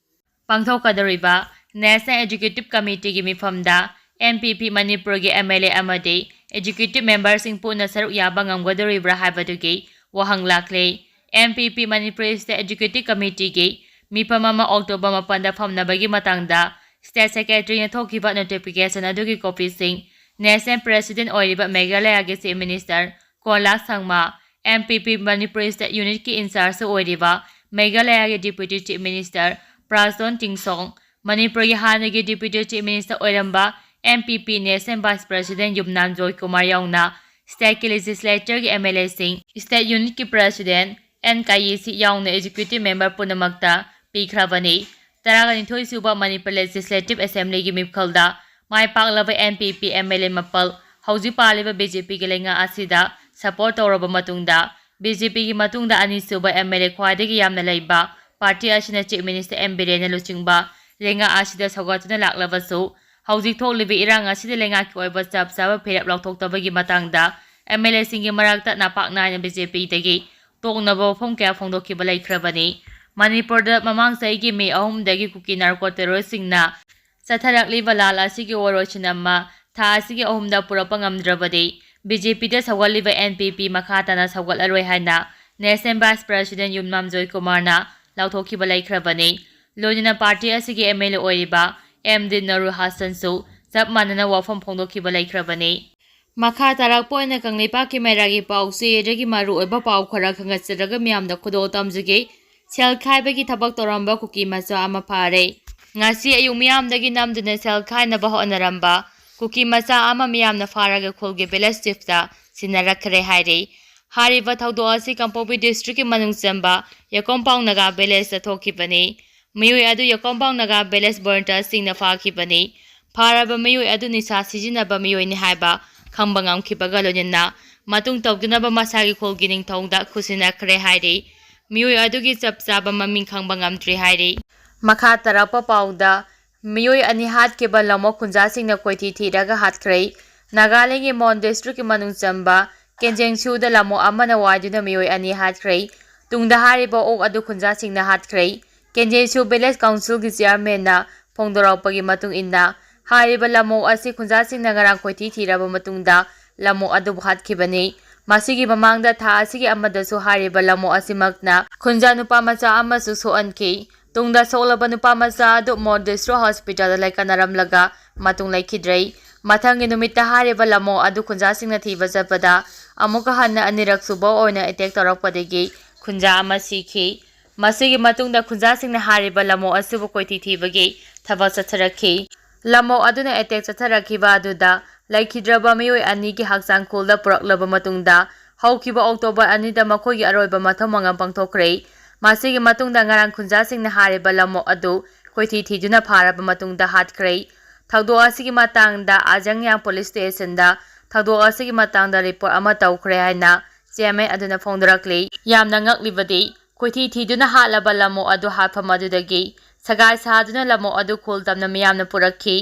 ꯄꯥꯡꯊꯣꯛꯀꯗꯧꯔꯤꯕ National Executive Committee ꯒꯤ ꯃꯤꯐꯝꯗ N P P ꯃꯅꯤꯄꯨꯔꯒꯤ M L A ꯑꯃꯗꯤ executive member ꯁꯤꯡ ꯄꯨꯟꯅ ꯁꯔꯨꯛ ꯌꯥꯕ ꯉꯝꯒꯗꯧꯔꯤꯕ꯭ꯔꯥ ꯍꯥꯏꯕꯗꯨꯒꯤ ꯋꯥꯍꯪ ꯂꯥꯛꯂꯤ꯫ N P P Manipur State Executive Committee ꯒꯤ ꯃꯤꯐꯝ ꯑꯃ October ꯃꯥꯄꯟꯗ ꯐꯝꯅꯕꯒꯤ ꯃꯇꯥꯡꯗ State Secretary ꯅ ꯊꯣꯛꯈꯤꯕ notification ꯑꯗꯨꯒꯤ copy ꯁꯤꯡ National President ꯑꯣꯏꯔꯤꯕ ꯃꯦꯘꯥꯂꯌꯥꯒꯤ Chief Minister ꯀꯣꯟꯂꯥ ꯁꯪꯃꯥ, N P P Manipur State Unit ꯀꯤ in charge ꯑꯣꯏꯔꯤꯕ ꯃꯦꯘꯥꯂꯌꯥꯒꯤ Deputy Chief Minister ꯄ꯭ꯔꯥꯁꯇꯣꯟ ꯇꯤꯡꯁꯣꯡ, ꯃꯅꯤꯄꯨꯔꯒꯤ ꯍꯥꯟꯅꯒꯤ Deputy Chief Minister ꯑꯣꯏꯔꯝꯕ N P P National Vice President ꯌꯨꯝꯅꯥꯝ ꯖꯣꯏꯀꯨꯃꯥꯔ ꯌꯥꯎꯅ state ꯀꯤ legislature ꯒꯤ M L A ꯁꯤꯡ, State Unit ꯀꯤ President N ꯀꯥꯌꯦꯁꯤ ꯌꯥꯎꯅ executive member ꯄꯨꯝꯅꯃꯛꯇ ꯄꯤꯈ꯭ꯔꯕꯅꯤ꯫ ꯇꯔꯥꯅꯤꯊꯣꯏ ꯁꯨꯕ ꯃꯅꯤꯄꯨꯔ Legislative Assembly ꯒꯤ ꯃꯤꯈꯜꯗ ꯃꯥꯏ ꯄꯥꯛꯂꯕ N P P M L A ꯃꯥꯄꯜ ꯍꯧꯖꯤꯛ ꯄꯥꯜꯂꯤꯕ B J P ꯒꯤ ꯂꯩꯉꯥꯛ ꯑꯁꯤꯗ support ꯇꯧꯔꯕ ꯃꯇꯨꯡꯗ, B J P ꯒꯤ ꯃꯇꯨꯡꯗ ꯑꯅꯤꯁꯨꯕ M L A ꯈ꯭ꯋꯥꯏꯗꯒꯤ ꯌꯥꯝꯅ ꯂꯩꯕ party ꯑꯁꯤꯅ Chief Minister M ꯕꯤꯔꯦꯟꯅ ꯂꯨꯆꯤꯡꯕ ꯂꯩꯉꯥꯛ ꯑꯁꯤꯗ ꯁꯧꯒꯠꯇꯨꯅ ꯂꯥꯛꯂꯕꯁꯨ, ꯍꯧꯖꯤꯛ ꯊꯣꯛꯂꯤꯕ ꯏꯔꯥꯡ ꯑꯁꯤꯗ ꯂꯩꯉꯥꯛꯀꯤ ꯑꯣꯏꯕ ꯆꯞ ꯆꯥꯕ ꯐꯤꯔꯦꯞ ꯂꯧꯊꯣꯛꯇꯕꯒꯤ ꯃꯇꯥꯡꯗ M L A ꯁꯤꯡꯒꯤ ꯃꯔꯛꯇ ꯅꯄꯥꯛ ꯅꯥꯏꯅ B J P ꯗꯒꯤ ꯇꯣꯛꯅꯕ ꯋꯥꯐꯝ ꯀꯌꯥ ꯐꯣꯡꯗꯣꯛꯈꯤꯕ ꯂꯩꯈ꯭ꯔꯕꯅꯤ꯫ ꯃꯅꯤꯄꯨꯔꯗ ꯃꯃꯥꯡ ꯆꯍꯤꯒꯤ May ꯑꯍꯨꯝꯗꯒꯤ ꯀꯨꯀꯤ narco terrorist ꯁꯤꯡꯅ ꯆꯠꯊꯔꯛꯂꯤꯕ ꯂꯥꯜ ꯑꯁꯤꯒꯤ ꯋꯥꯔꯣꯏꯁꯤꯟ ꯑꯃ ꯊꯥ ꯑꯁꯤꯒꯤ ꯑꯍꯨꯝꯗ ꯄꯨꯔꯛꯄ ꯉꯝꯗ꯭ꯔꯕꯗꯤ, B J P ꯗ ꯁꯧꯒꯠꯂꯤꯕ N P P ꯃꯈꯥ ꯇꯥꯅ ꯁꯧꯒꯠꯂꯔꯣꯏ ꯍꯥꯏꯅ National Vice President ꯌꯨꯝꯅꯥꯝ ꯖꯣꯏꯀꯨꯃꯥꯔꯅ ꯂꯥꯎꯊꯣꯛꯈꯤꯕ ꯂꯩꯈ꯭ꯔꯕꯅꯤ꯫ ꯂꯣꯏꯅꯅ party ꯑꯁꯤꯒꯤ M L A ꯑꯣꯏꯔꯤꯕ M D ꯅꯨꯔ ꯍꯁꯟꯁꯨ ꯆꯞ ꯃꯥꯟꯅꯅ ꯋꯥꯐꯝ ꯐꯣꯡꯗꯣꯛꯈꯤꯕ ꯂꯩꯈ꯭ꯔꯕꯅꯤ꯫ ꯃꯈꯥ ꯇꯥꯔꯛꯄ ꯑꯣꯏꯅ ꯀꯪꯂꯩꯄꯥꯛꯀꯤ ꯃꯩꯔꯥꯒꯤ ꯄꯥꯎ ꯆꯦꯗꯒꯤ ꯃꯔꯨꯑꯣꯏꯕ ꯄꯥꯎ ꯈꯔ ꯈꯪꯒꯠꯆꯔꯒ ꯃꯤꯌꯥꯝꯗ ꯈꯨꯗꯣꯜ ꯇꯝꯖꯒꯦ꯫ ꯁꯦꯜ ꯈꯥꯏꯕꯒꯤ ꯊꯕꯛ ꯇꯧꯔꯝꯕ ꯀꯨꯀꯤ ꯃꯆꯥ ꯑꯃ ꯐꯥꯔꯦ꯫ ꯉꯁꯤ ꯑꯌꯨꯛ ꯃꯤꯌꯥꯝꯗꯒꯤ ꯅꯝꯗꯨꯅ ꯁꯦꯜ ꯈꯥꯏꯅꯕ ꯍꯣꯠꯅꯔꯝꯕ ꯀꯨꯀꯤ ꯃꯆꯥ ꯑꯃ ꯃꯤꯌꯥꯝꯅ ꯐꯥꯔꯒ ꯈꯨꯜꯒꯤ village chief ꯇ ꯁꯤꯟꯅꯔꯛꯈ꯭ꯔꯦ ꯍꯥꯏꯔꯤ꯫ ꯍꯥꯏꯔꯤꯕ ꯊꯧꯗꯣꯛ ꯑꯁꯤ ꯀꯥꯡꯄꯣꯛꯄꯤ ꯗꯤꯁꯇ꯭ꯔꯤꯛꯀꯤ ꯃꯅꯨꯡ ꯆꯟꯕ ꯌꯥꯀꯣꯝꯄꯥꯎ ꯅꯥꯒꯥ ꯚꯤꯂꯦꯖꯇ ꯊꯣꯛꯈꯤꯕꯅꯤ꯫ ꯃꯤꯑꯣꯏ ꯑꯗꯨ ꯌꯥꯀꯣꯝꯄꯥꯎ ꯅꯥꯒꯥ ꯚꯤꯂꯦꯖ ꯚꯣꯂꯨꯟꯇꯤꯌꯔꯁꯤꯡꯅ ꯐꯥꯈꯤꯕꯅꯤ꯫ ꯐꯥꯔꯕ ꯃꯤꯑꯣꯏ ꯑꯗꯨ ꯅꯤꯁꯥ ꯁꯤꯖꯤꯟꯅꯕ ꯃꯤꯑꯣꯏꯅꯤ ꯍꯥꯏꯕ ꯈꯪꯕ ꯉꯝꯈꯤꯕꯒ ꯂꯣꯏꯅꯅ ꯃꯇꯨꯡ ꯇꯧꯗꯅꯕ ꯃꯁꯥꯒꯤ ꯈꯨꯜꯒꯤ ꯅꯤꯡꯊꯧꯗ ꯈꯨꯠꯁꯤꯟꯅꯈ꯭ꯔꯦ ꯍꯥꯏꯔꯤ꯫ ꯃꯤꯑꯣꯏ ꯑꯗꯨꯒꯤ ꯆꯞ ꯆꯥꯕ ꯃꯃꯤꯡ ꯈꯪꯕ ꯉꯝꯗ꯭ꯔꯤ ꯍꯥꯏꯔꯤ꯫ ꯃꯈꯥ ꯇꯥꯔꯛꯄ ꯄꯥꯎꯗ, ꯃꯤꯑꯣꯏ ꯑꯅꯤ ꯍꯥꯠꯈꯤꯕ ꯂꯝꯑꯣꯛ ꯈꯨꯟꯖꯥꯁꯤꯡꯅ ꯀꯣꯏꯊꯤ ꯊꯤꯔꯒ ꯍꯥꯠꯈ꯭ꯔꯦ꯫ ꯅꯥꯒꯥꯂꯦꯟꯒꯤ ꯃꯣꯟ ꯗꯤꯁꯇ꯭ꯔꯤꯛꯀꯤ ꯃꯅꯨꯡ ꯆꯟꯕ ꯀꯦꯟꯖꯦꯡꯁꯨꯗ ꯂꯝꯑꯣꯛ ꯑꯃꯅ ꯋꯥꯏꯗꯨꯅ ꯃꯤꯑꯣꯏ ꯑꯅꯤ ꯍꯥꯠꯈ꯭ꯔꯦ꯫ ꯇꯨꯡꯗ ꯍꯥꯏꯔꯤꯕ ꯑꯣꯛ ꯑꯗꯨ ꯈꯨꯟꯖꯥꯁꯤꯡꯅ ꯍꯥꯠꯈ꯭ꯔꯦ꯫ ꯀꯦꯟꯖꯦꯡꯁꯨ ꯚꯤꯂꯦꯖ ꯀꯥꯎꯟꯁꯤꯜꯒꯤ ꯆꯤꯌꯔꯃꯦꯟꯅ ꯐꯣꯡꯗꯣꯔꯛꯄꯒꯤ ꯃꯇꯨꯡ ꯏꯟꯅ, ꯍꯥꯏꯔꯤꯕ ꯂꯝꯑꯣꯛ ꯑꯁꯤ ꯈꯨꯟꯖꯥꯁꯤꯡꯅ ꯉꯔꯥꯡ ꯀꯣꯏꯊꯤ ꯊꯤꯔꯕ ꯃꯇꯨꯡꯗ ꯂꯝꯑꯣꯛ ꯑꯗꯨꯕꯨ ꯍꯥꯠꯈꯤꯕꯅꯤ꯫ ꯃꯁꯤꯒꯤ ꯃꯃꯥꯡꯗ ꯊꯥ ꯑꯁꯤꯒꯤ ꯑꯃꯗꯁꯨ ꯍꯥꯏꯔꯤꯕ ꯂꯝꯑꯣꯛ ꯑꯁꯤꯃꯛꯅ ꯈꯨꯟꯖꯥ ꯅꯨꯄꯥ ꯃꯆꯥ ꯑꯃꯁꯨ ꯁꯣꯛꯍꯟꯈꯤ꯫ ꯇꯨꯡꯗ ꯁꯣꯛꯂꯕ ꯅꯨꯄꯥ ꯃꯆꯥ ꯑꯗꯨ ꯃꯣꯟ ꯗꯤꯁꯇ꯭ꯔꯤꯛ ꯍꯣꯁꯄꯤꯇꯥꯜꯗ ꯂꯥꯏꯀꯠꯅꯔꯝꯂꯒ ꯃꯇꯨꯡ ꯂꯩꯈꯤꯗ꯭ꯔꯦ꯫ ꯃꯊꯪꯒꯤ ꯅꯨꯃꯤꯠꯇ ꯍꯥꯏꯔꯤꯕ ꯂꯝꯑꯣꯛ ꯑꯗꯨ ꯈꯨꯟꯖꯥꯁꯤꯡꯅ ꯊꯤꯕ ꯆꯠꯄꯗ ꯑꯃꯨꯛꯀ ꯍꯟꯅ ꯑꯅꯤꯔꯛ ꯁꯨꯕ ꯑꯣꯏꯅ ꯑꯦꯇꯦꯛ ꯇꯧꯔꯛꯄꯗꯒꯤ ꯈꯨꯟꯖꯥ ꯑꯃ ꯁꯤꯈꯤ꯫ ꯃꯁꯤꯒꯤ ꯃꯇꯨꯡꯗ ꯈꯨꯟꯖꯥꯁꯤꯡꯅ ꯍꯥꯏꯔꯤꯕ ꯂꯝꯑꯣꯛ ꯑꯁꯤꯕꯨ ꯀꯣꯏꯊꯤ ꯊꯤꯕꯒꯤ ꯊꯕꯛ ꯆꯠꯊꯔꯛꯈꯤ꯫ ꯂꯝꯑꯣꯛ ꯑꯗꯨꯅ ꯑꯦꯇꯦꯛ ꯆꯠꯊꯔꯛꯈꯤꯕ ꯑꯗꯨꯗ ꯂꯩꯈꯤꯗ꯭ꯔꯕ ꯃꯤꯑꯣꯏ ꯑꯅꯤꯒꯤ ꯍꯛꯆꯥꯡ ꯈꯨꯜꯗ ꯄꯨꯔꯛꯂꯕ ꯃꯇꯨꯡꯗ, ꯍꯧꯈꯤꯕ ꯑꯣꯛꯇꯣꯕꯔ ꯑꯅꯤꯗ ꯃꯈꯣꯏꯒꯤ ꯑꯔꯣꯏꯕ ꯃꯊꯧ ꯃꯉꯝ ꯄꯥꯡꯊꯣꯛꯈ꯭ꯔꯦ꯫ ꯃꯁꯤꯒꯤ ꯃꯇꯨꯡꯗ ꯉꯔꯥꯡ ꯈꯨꯟꯖꯥꯁꯤꯡꯅ ꯍꯥꯏꯔꯤꯕ ꯂꯝꯑꯣꯛ ꯑꯗꯨ ꯀꯣꯏꯊꯤ ꯊꯤꯗꯨꯅ ꯐꯥꯔꯕ ꯃꯇꯨꯡꯗ ꯍꯥꯠꯈ꯭ꯔꯦ꯫ ꯊꯧꯗꯣꯛ ꯑꯁꯤꯒꯤ ꯃꯇꯥꯡꯗ ꯑꯖꯪꯌꯥꯡ ꯄꯨꯂꯤꯁ ꯁ꯭ꯇꯦꯁꯟꯗ ꯊꯧꯗꯣꯛ ꯑꯁꯤꯒꯤ ꯃꯇꯥꯡꯗ ꯔꯤꯄꯣꯔꯠ ꯑꯃ ꯇꯧꯈ꯭ꯔꯦ ꯍꯥꯏꯅ ꯆꯤꯌꯔꯃꯦꯟ ꯑꯗꯨꯅ ꯐꯣꯡꯗꯣꯔꯛꯂꯤ꯫ ꯌꯥꯝꯅ ꯉꯛꯂꯤꯕꯗꯤ, ꯀꯣꯏꯊꯤ ꯊꯤꯗꯨꯅ ꯍꯥꯠꯂꯕ ꯂꯝꯑꯣꯛ ꯑꯗꯨ ꯍꯥꯠꯐꯝ ꯑꯗꯨꯗꯒꯤ ꯁꯒꯥꯏ ꯁꯥꯗꯨꯅ ꯂꯝꯑꯣꯛ ꯑꯗꯨ ꯈꯨꯜ ꯇꯝꯅ ꯃꯤꯌꯥꯝꯅ ꯄꯨꯔꯛꯈꯤ꯫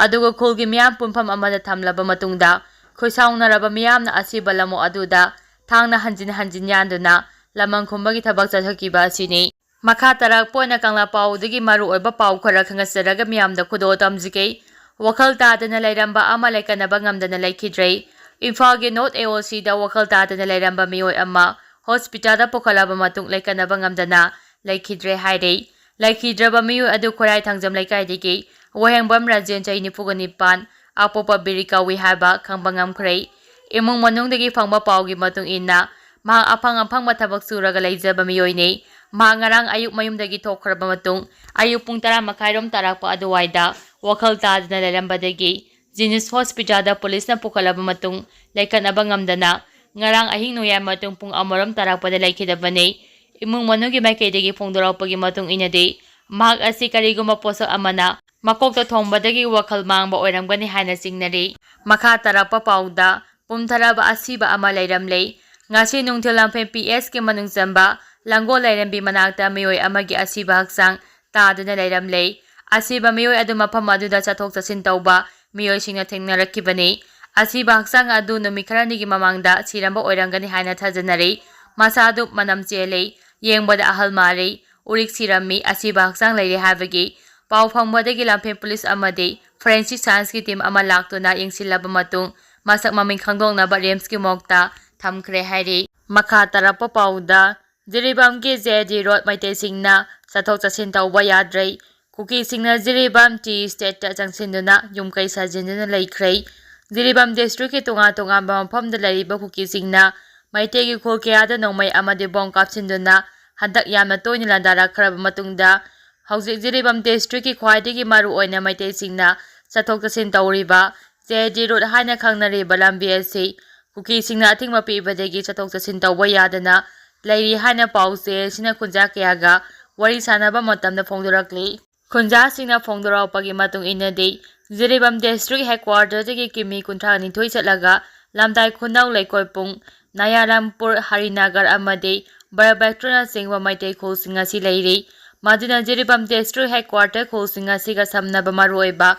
ꯑꯗꯨꯒ ꯈꯨꯜꯒꯤ ꯃꯤꯌꯥꯝ ꯄꯨꯟꯐꯝ ꯑꯃꯗ ꯊꯝꯂꯕ ꯃꯇꯨꯡꯗ, ꯈꯣꯏꯁꯥꯎꯅꯔꯕ ꯃꯤꯌꯥꯝꯅ ꯑꯁꯤꯕ ꯂꯝꯑꯣꯛ ꯑꯗꯨꯗ ꯊꯥꯡꯅ ꯍꯟꯖꯤꯟ ꯍꯟꯖꯤꯟ ꯌꯥꯟꯗꯨꯅ ꯂꯃꯟ ꯈꯨꯝꯕꯒꯤ ꯊꯕꯛ ꯆꯠꯊꯈꯤꯕ ꯑꯁꯤꯅꯤ꯫ ꯃꯈꯥ ꯇꯥꯔꯛꯄ ꯑꯣꯏꯅ ꯀꯪꯂꯥ ꯄꯥꯎꯗꯒꯤ ꯃꯔꯨꯑꯣꯏꯕ ꯄꯥꯎ ꯈꯔ ꯈꯪꯍꯟꯖꯔꯒ ꯃꯤꯌꯥꯝꯗ ꯈꯨꯗꯣꯜ ꯇꯝꯖꯒꯦ꯫ ꯋꯥꯈꯜ ꯇꯥꯗꯅ ꯂꯩꯔꯝꯕ ꯑꯃ ꯂꯥꯏꯀꯠꯅꯕ ꯉꯝꯗꯅ ꯂꯩꯈꯤꯗ꯭ꯔꯦ꯫ ꯏꯝꯐꯥꯜꯒꯤ ꯅꯣꯔꯠ ꯑꯦ ꯑꯣ ꯁꯤꯗ ꯋꯥꯈꯜ ꯇꯥꯗꯅ ꯂꯩꯔꯝꯕ ꯃꯤꯑꯣꯏ ꯑꯃ ꯍꯣꯁꯄꯤꯇꯥꯜꯗ ꯄꯨꯈꯠꯂꯕ ꯃꯇꯨꯡ ꯂꯥꯏꯀꯠꯅꯕ ꯉꯝꯗꯅ ꯂꯩꯈꯤꯗ꯭ꯔꯦ ꯍꯥꯏꯔꯦ꯫ ꯂꯩꯈꯤꯗ꯭ꯔꯕ ꯃꯤꯑꯣꯏ ꯑꯗꯨ ꯈꯣꯏꯔꯥꯏ ꯊꯥꯡꯖꯝ ꯂꯩꯀꯥꯏꯗꯒꯤ ꯋꯥꯍꯦꯡꯕꯝ ꯔꯥꯖꯦꯟ, ꯆꯍꯤ ꯅꯤꯐꯨꯒ ꯅꯤꯄꯥꯟ, ꯑꯄꯣꯛꯄ ꯕꯤꯔꯤ ꯀꯧꯏ ꯍꯥꯏꯕ ꯈꯪꯕ ꯉꯝꯈ꯭ꯔꯦ꯫ ꯏꯃꯨꯡ ꯃꯅꯨꯡꯗꯒꯤ ꯐꯪꯕ ꯄꯥꯎꯒꯤ ꯃꯇꯨꯡ ꯏꯟꯅ, ꯃꯍꯥꯛ ꯑꯐꯪ ꯑꯐꯪꯕ ꯊꯕꯛ ꯁꯨꯔꯒ ꯂꯩꯖꯕ ꯃꯤꯑꯣꯏꯅꯤ꯫ ꯃꯍꯥꯛ ꯉꯔꯥꯡ ꯑꯌꯨꯛ ꯃꯌꯨꯝꯗꯒꯤ ꯊꯣꯛꯈ꯭ꯔꯕ ꯃꯇꯨꯡ, ꯑꯌꯨꯛ ꯄꯨꯡ ꯇꯔꯥ ꯃꯈꯥꯏꯔꯣꯝ ꯇꯥꯔꯛꯄ ꯑꯗꯨꯋꯥꯏꯗ ꯋꯥꯈꯜ ꯇꯥꯗꯅ ꯂꯩꯔꯝꯕꯗꯒꯤ ꯖꯤꯅꯤꯁ ꯍꯣꯁꯄꯤꯇꯥꯜꯗ ꯄꯨꯂꯤꯁꯅ ꯄꯨꯈꯠꯂꯕ ꯃꯇꯨꯡ, ꯂꯥꯏꯀꯠꯅꯕ ꯉꯝꯗꯅ ꯉꯔꯥꯡ ꯑꯍꯤꯡ ꯅꯣꯡꯌꯥꯏ ꯃꯇꯨꯡ ꯄꯨꯡ ꯑꯃꯔꯣꯝ ꯇꯥꯔꯛꯄꯗ ꯂꯩꯈꯤꯗꯕꯅꯤ꯫ ꯏꯃꯨꯡ ꯃꯅꯨꯡꯒꯤ ꯃꯥꯏꯀꯩꯗꯒꯤ ꯐꯣꯡꯗꯣꯔꯛꯄꯒꯤ ꯃꯇꯨꯡ ꯏꯟꯅꯗꯤ, ꯃꯍꯥꯛ ꯑꯁꯤ ꯀꯔꯤꯒꯨꯝꯕ ꯄꯣꯠꯁꯛ ꯑꯃꯅ ꯃꯀꯣꯛꯇ ꯊꯣꯡꯕꯗꯒꯤ ꯋꯥꯈꯜ ꯃꯥꯡꯕ ꯑꯣꯏꯔꯝꯒꯅꯤ ꯍꯥꯏꯅ ꯆꯤꯡꯅꯔꯤ꯫ ꯃꯈꯥ ꯇꯥꯔꯛꯄ ꯄꯥꯎꯗ, ꯄꯨꯝꯊꯔꯕ ꯑꯁꯤꯕ ꯑꯃ ꯂꯩꯔꯝꯂꯦ꯫ ꯉꯁꯤ ꯅꯨꯡꯊꯤꯜ ꯂꯝꯐꯦꯜ ꯄꯤ ꯑꯦꯁꯀꯤ ꯃꯅꯨꯡ ꯆꯟꯕ ꯂꯥꯡꯒꯣꯜ ꯂꯥꯏꯔꯦꯝꯕꯤ ꯃꯅꯥꯛꯇ ꯃꯤꯑꯣꯏ ꯑꯃꯒꯤ ꯑꯁꯤꯕ ꯍꯛꯆꯥꯡ ꯇꯥꯗꯨꯅ ꯂꯩꯔꯝꯂꯦ꯫ ꯑꯁꯤꯕ ꯃꯤꯑꯣꯏ ꯑꯗꯨ ꯃꯐꯝ ꯑꯗꯨꯗ ꯆꯠꯊꯣꯛ ꯆꯠꯁꯤꯟ ꯇꯧꯕ ꯃꯤꯑꯣꯏꯁꯤꯡꯅ ꯊꯦꯡꯅꯔꯛꯈꯤꯕꯅꯤ꯫ ꯑꯁꯤꯕ ꯍꯛꯆꯥꯡ ꯑꯗꯨ ꯅꯨꯃꯤꯠ ꯈꯔꯅꯤꯒꯤ ꯃꯃꯥꯡꯗ ꯁꯤꯔꯝꯕ ꯑꯣꯏꯔꯝꯒꯅꯤ ꯍꯥꯏꯅ ꯊꯥꯖꯅꯔꯤ꯫ ꯃꯁꯥ ꯑꯗꯨ ꯃꯅꯝ ꯆꯦꯜꯂꯤ, ꯌꯦꯡꯕꯗ ꯑꯍꯜ ꯃꯥꯜꯂꯤ, ꯎꯔꯤꯛ ꯁꯤꯔꯝꯃꯤ, ꯑꯁꯤꯕ ꯍꯛꯆꯥꯡ ꯂꯩꯔꯦ ꯍꯥꯏꯕꯒꯤ ꯄꯥꯎ ꯐꯪꯕꯗꯒꯤ ꯂꯝꯐꯦꯜ ꯄꯨꯂꯤꯁ ꯑꯃꯗꯤ ꯐꯣꯔꯦꯟꯁꯤꯛ ꯁꯥꯏꯟꯁꯀꯤ ꯇꯤꯝ ꯑꯃ ꯂꯥꯛꯇꯨꯅ ꯌꯦꯡꯁꯤꯜꯂꯕ ꯃꯇꯨꯡ, ꯃꯁꯛ ꯃꯃꯤꯡ ꯈꯪꯗꯣꯛꯅꯕ ꯔꯤꯝꯁꯀꯤ ꯃꯣꯔꯒꯇ ꯊꯝꯈ꯭ꯔꯦ ꯍꯥꯏꯔꯤ꯫ ꯃꯈꯥ ꯇꯥꯔꯛꯄ ꯄꯥꯎꯗ, ꯖꯤꯔꯤꯕꯥꯝꯒꯤ ꯖꯦ ꯗꯤ ꯔꯣꯗ ꯃꯩꯇꯩꯁꯤꯡꯅ ꯆꯠꯊꯣꯛ ꯆꯠꯁꯤꯟ ꯇꯧꯕ ꯌꯥꯗ꯭ꯔꯦ꯫ ꯀꯨꯀꯤꯁꯤꯡꯅ ꯖꯤꯔꯤꯕꯥꯝ ꯇꯤ ꯏꯁꯇꯦꯠꯇ ꯆꯪꯁꯤꯟꯗꯨꯅ ꯌꯨꯝ ꯀꯩ ꯁꯥꯖꯤꯟꯗꯨꯅ ꯂꯩꯈ꯭ꯔꯦ꯫ ꯖꯤꯔꯤꯕꯥꯝ ꯗꯤꯁꯇ꯭ꯔꯤꯛꯀꯤ ꯇꯣꯉꯥꯟ ꯇꯣꯉꯥꯟꯕ ꯃꯐꯝꯗ ꯂꯩꯔꯤꯕ ꯀꯨꯀꯤꯁꯤꯡꯅ ꯃꯩꯇꯩꯒꯤ ꯈꯨꯜ ꯀꯌꯥꯗ ꯅꯣꯡꯃꯩ ꯑꯃꯗꯤ ꯕꯣꯝ ꯀꯥꯞꯁꯤꯟꯗꯨꯅ ꯍꯟꯗꯛ ꯌꯥꯝꯅ ꯇꯣꯏꯅ ꯂꯥꯟꯗꯥꯔꯛꯈ꯭ꯔꯕ ꯃꯇꯨꯡꯗ, ꯍꯧꯖꯤꯛ ꯖꯤꯔꯤꯕꯥꯝ ꯗꯤꯁꯇ꯭ꯔꯤꯛꯀꯤ ꯈ꯭ꯋꯥꯏꯗꯒꯤ ꯃꯔꯨꯑꯣꯏꯅ ꯃꯩꯇꯩꯁꯤꯡꯅ ꯆꯠꯊꯣꯛ ꯆꯠꯁꯤꯟ ꯇꯧꯔꯤꯕ ꯖꯦ ꯗꯤ ꯔꯣꯗ ꯍꯥꯏꯅ ꯈꯪꯅꯔꯤꯕ ꯂꯝꯕꯤ ꯑꯁꯤ ꯀꯨꯀꯤꯁꯤꯡꯅ ꯑꯊꯤꯡꯕ ꯄꯤꯕꯗꯒꯤ ꯆꯠꯊꯣꯛ ꯆꯠꯁꯤꯟ ꯇꯧꯕ ꯌꯥꯗꯅ ꯂꯩꯔꯤ ꯍꯥꯏꯅ ꯄꯥꯎ ꯆꯦ ꯑꯁꯤꯅ ꯈꯨꯟꯖꯥ ꯀꯌꯥꯒ ꯋꯥꯔꯤ ꯁꯥꯟꯅꯕ ꯃꯇꯝꯗ ꯐꯣꯡꯗꯣꯔꯛꯂꯤ꯫ ꯈꯨꯟꯖꯥꯁꯤꯡꯅ ꯐꯣꯡꯗꯣꯔꯛꯄꯒꯤ ꯃꯇꯨꯡ ꯏꯟꯅꯗꯤ, ꯖꯤꯔꯤꯕꯥꯝ ꯗꯤꯁꯇ꯭ꯔꯤꯛ ꯍꯦꯗꯀ꯭ꯋꯥꯇꯔꯗꯒꯤ ꯀꯤꯃꯤ ꯀꯨꯟꯊ꯭ꯔꯥ ꯅꯤꯊꯣꯏ ꯆꯠꯂꯒ ꯂꯝꯗꯥꯏ ꯈꯨꯅꯧ ꯂꯩꯀꯣꯜ ꯄꯨꯡ, ꯅꯌꯥꯔꯥꯝꯄꯨꯔ, ꯍꯔꯤꯅꯒꯔ ꯑꯃꯗꯤ ꯕꯔꯕꯦꯛꯇ꯭ꯔꯅꯆꯤꯡꯕ ꯃꯩꯇꯩ ꯈꯨꯜꯁꯤꯡ ꯑꯁꯤ ꯂꯩꯔꯤ꯫ ꯃꯗꯨꯅ ꯖꯤꯔꯤꯕꯥꯝ ꯗꯤꯁꯇ꯭ꯔꯤꯛ ꯍꯦꯗꯀ꯭ꯋꯥꯇꯔ ꯈꯨꯜꯁꯤꯡ ꯑꯁꯤꯒ ꯁꯝꯅꯕ ꯃꯔꯨꯑꯣꯏꯕ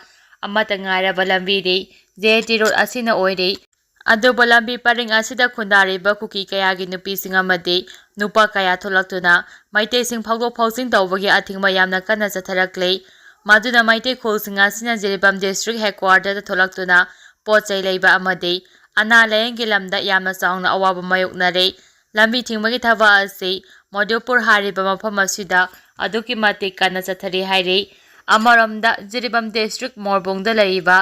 ꯑꯃꯠꯇ ꯉꯥꯏꯔꯕ ꯂꯝꯕꯤꯗꯤ ꯖꯦ ꯇꯤ ꯔꯣꯗ ꯑꯁꯤꯅ ꯑꯣꯏꯔꯤ꯫ ꯑꯗꯨꯕꯨ ꯂꯝꯕꯤ ꯄꯔꯤꯡ ꯑꯁꯤꯗ ꯈꯨꯟꯗꯥꯔꯤꯕ ꯀꯨꯀꯤ ꯀꯌꯥꯒꯤ ꯅꯨꯄꯤꯁꯤꯡ ꯑꯃꯗꯤ ꯅꯨꯄꯥ ꯀꯌꯥ ꯊꯣꯛꯂꯛꯇꯨꯅ ꯃꯩꯇꯩꯁꯤꯡ ꯐꯥꯎꯗꯣꯛ ꯐꯥꯎꯖꯤꯟ ꯇꯧꯕꯒꯤ ꯑꯊꯤꯡꯕ ꯌꯥꯝꯅ ꯀꯟꯅ ꯆꯠꯊꯔꯛꯂꯤ꯫ ꯃꯗꯨꯅ ꯃꯩꯇꯩ ꯈꯨꯜꯁꯤꯡ ꯑꯁꯤꯅ ꯖꯤꯔꯤꯕꯥꯝ ꯗꯤꯁꯇ꯭ꯔꯤꯛ ꯍꯦꯗꯀ꯭ꯋꯥꯇꯔꯗ ꯊꯣꯛꯂꯛꯇꯨꯅ ꯄꯣꯠ ꯆꯩ ꯂꯩꯕ ꯑꯃꯗꯤ ꯑꯅꯥ ꯂꯥꯌꯦꯡꯒꯤ ꯂꯝꯗ ꯌꯥꯝꯅ ꯆꯥꯎꯅ ꯑꯋꯥꯕ ꯃꯥꯌꯣꯛꯅꯔꯦ꯫ ꯂꯝꯕꯤ ꯊꯤꯡꯕꯒꯤ ꯊꯕꯛ ꯑꯁꯤ ꯃꯣꯗꯨꯄꯨꯔ ꯍꯥꯏꯔꯤꯕ ꯃꯐꯝ ꯑꯁꯤꯗ ꯑꯗꯨꯛꯀꯤ ꯃꯇꯤꯛ ꯀꯟꯅ ꯆꯠꯊꯔꯤ ꯍꯥꯏꯔꯤ꯫ ꯑꯃꯔꯣꯝꯗ ꯖꯤꯔꯤꯕꯥꯝ ꯗꯤꯁꯇ꯭ꯔꯤꯛ ꯃꯣꯔꯕꯣꯡꯗ ꯂꯩꯔꯤꯕ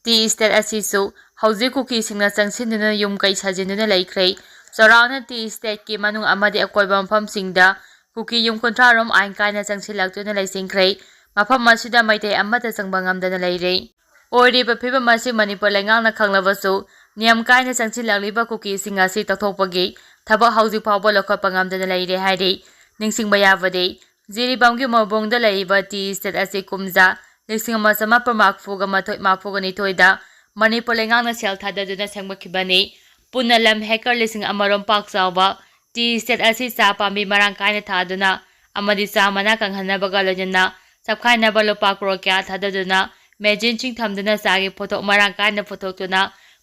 ꯇꯤ ꯏꯁꯇꯦꯠ ꯑꯁꯤꯁꯨ ꯍꯧꯖꯤꯛ ꯀꯨꯀꯤꯁꯤꯡꯅ ꯆꯪꯁꯤꯟꯗꯨꯅ ꯌꯨꯝ ꯀꯩ ꯁꯥꯖꯤꯟꯗꯨꯅ ꯂꯩꯈ꯭ꯔꯦ꯫ ꯆꯥꯎꯔꯥꯛꯅ ꯇꯤ ꯏꯁꯇꯦꯠꯀꯤ ꯃꯅꯨꯡ ꯑꯃꯗꯤ ꯑꯀꯣꯏꯕ ꯃꯐꯝꯁꯤꯡꯗ ꯀꯨꯀꯤ ꯌꯨꯝ ꯀꯨꯟꯊ꯭ꯔꯥ ꯔꯣꯝ ꯑꯥꯏꯟ ꯀꯥꯏꯅ ꯆꯪꯁꯤꯜꯂꯛꯇꯨꯅ ꯂꯩꯁꯤꯟꯈ꯭ꯔꯦ꯫ ꯃꯐꯝ ꯑꯁꯤꯗ ꯃꯩꯇꯩ ꯑꯃꯠꯇ ꯆꯪꯕ ꯉꯝꯗꯅ ꯂꯩꯔꯦ꯫ ꯑꯣꯏꯔꯤꯕ ꯐꯤꯕꯝ ꯑꯁꯤ ꯃꯅꯤꯄꯨꯔ ꯂꯩꯉꯥꯛꯅ ꯈꯪꯂꯕꯁꯨ ꯅꯤꯌꯝ ꯀꯥꯏꯅ ꯆꯪꯁꯤꯜꯂꯛꯂꯤꯕ ꯀꯨꯀꯤꯁꯤꯡ ꯑꯁꯤ ꯇꯧꯊꯣꯛꯄꯒꯤ ꯊꯕꯛ ꯍꯧꯖꯤꯛ ꯐꯥꯎꯕ ꯂꯧꯈꯠꯄ ꯉꯝꯗꯅ ꯂꯩꯔꯦ ꯍꯥꯏꯔꯤ꯫ ꯅꯤꯡꯁꯤꯡꯕ ꯌꯥꯕꯗꯤ, ꯖꯤꯔꯤꯕꯥꯝꯒꯤ ꯃꯣꯏꯕꯣꯡꯗ ꯂꯩꯔꯤꯕ ꯇꯤ ꯏꯁꯇꯦꯠ ꯑꯁꯤ ꯀꯨꯝꯖꯥ ꯂꯤꯁꯤꯡ ꯑꯃ ꯆꯃꯥꯄꯟ ꯃꯔꯤꯐꯨꯒ ꯃꯥꯊꯣꯏ ꯃꯔꯤꯐꯨꯒ ꯅꯤꯊꯣꯏꯗ ꯃꯅꯤꯄꯨꯔ ꯂꯩꯉꯥꯛꯅ ꯁꯦꯜ ꯊꯥꯗꯗꯨꯅ ꯁꯦꯝꯒꯠꯈꯤꯕꯅꯤ꯫ ꯄꯨꯟꯅ ꯂꯝ ꯍꯦꯛꯇꯔ ꯂꯤꯁꯤꯡ ꯑꯃꯔꯣꯝ ꯄꯥꯛ ꯆꯥꯎꯕ ꯇꯤ ꯏꯁꯇꯦꯠ ꯑꯁꯤ ꯆꯥ ꯄꯥꯝꯕꯤ ꯃꯔꯥꯡ ꯀꯥꯏꯅ ꯊꯥꯗꯨꯅ ꯑꯃꯗꯤ ꯆꯥ ꯃꯅꯥ ꯀꯪꯍꯟꯅꯕꯒ ꯂꯣꯏꯅꯅ ꯆꯞꯈꯥꯏꯅꯕ ꯂꯨꯄꯥ ꯀ꯭ꯔꯣꯔ ꯀꯌꯥ ꯊꯥꯗꯗꯨꯅ ꯃꯦꯆꯤꯟꯁꯤꯡ ꯊꯝꯗꯨꯅ ꯆꯥꯒꯤ ꯄꯣꯠꯊꯣꯛ ꯃꯔꯥꯡ ꯀꯥꯏꯅ ꯄꯨꯊꯣꯛꯇꯨꯅ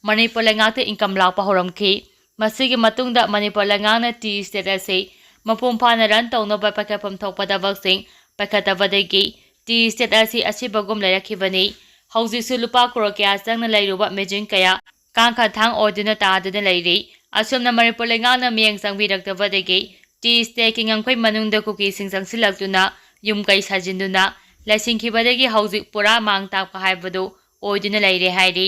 ꯃꯅꯤꯄꯨꯔ ꯂꯩꯉꯥꯛꯇ ꯏꯟꯀꯝ ꯂꯥꯛꯄ ꯍꯧꯔꯝꯈꯤ꯫ ꯃꯁꯤꯒꯤ ꯃꯇꯨꯡꯗ ꯃꯅꯤꯄꯨꯔ ꯂꯩꯉꯥꯛꯅ ꯇꯤ ꯏꯁꯇꯦꯠ ꯑꯁꯤ ꯃꯄꯨꯡ ꯐꯥꯅ ꯔꯟ ꯇꯧꯅꯕ ꯄꯥꯏꯈꯠꯐꯝ ꯊꯣꯛꯄ ꯊꯕꯛꯁꯤꯡ ꯄꯥꯏꯈꯠꯇꯕꯗꯒꯤ ꯇꯤ ꯏꯁꯇꯦꯠ ꯑꯁꯤ ꯑꯁꯤꯕꯒꯨꯝ ꯂꯩꯔꯛꯈꯤꯕꯅꯤ꯫ ꯍꯧꯖꯤꯛꯁꯨ ꯂꯨꯄꯥ ꯀ꯭ꯔꯣꯔ ꯀꯌꯥ ꯆꯪꯅ ꯂꯩꯔꯨꯕ ꯃꯦꯆꯤꯟ ꯀꯌꯥ ꯀꯥꯡꯈ ꯊꯥꯡ ꯑꯣꯏꯗꯨꯅ ꯇꯥꯗꯨꯅ ꯂꯩꯔꯤ꯫ ꯑꯁꯨꯝꯅ ꯃꯅꯤꯄꯨꯔ ꯂꯩꯉꯥꯛꯅ ꯃꯤꯠꯌꯦꯡ ꯆꯪꯕꯤꯔꯛꯇꯕꯗꯒꯤ ꯇꯤ ꯏꯁꯇꯦꯠꯀꯤ ꯉꯝꯈꯩ ꯃꯅꯨꯡꯗ ꯀꯨꯀꯤꯁꯤꯡ ꯆꯪꯁꯤꯜꯂꯛꯇꯨꯅ ꯌꯨꯝ ꯀꯩ ꯁꯥꯖꯤꯟꯗꯨꯅ ꯂꯩꯁꯤꯟꯈꯤꯕꯗꯒꯤ ꯍꯧꯖꯤꯛ ꯄꯨꯔꯥ ꯃꯥꯡ ꯇꯥꯛꯄ ꯍꯥꯏꯕꯗꯨ ꯑꯣꯏꯗꯨꯅ ꯂꯩꯔꯦ ꯍꯥꯏꯔꯤ꯫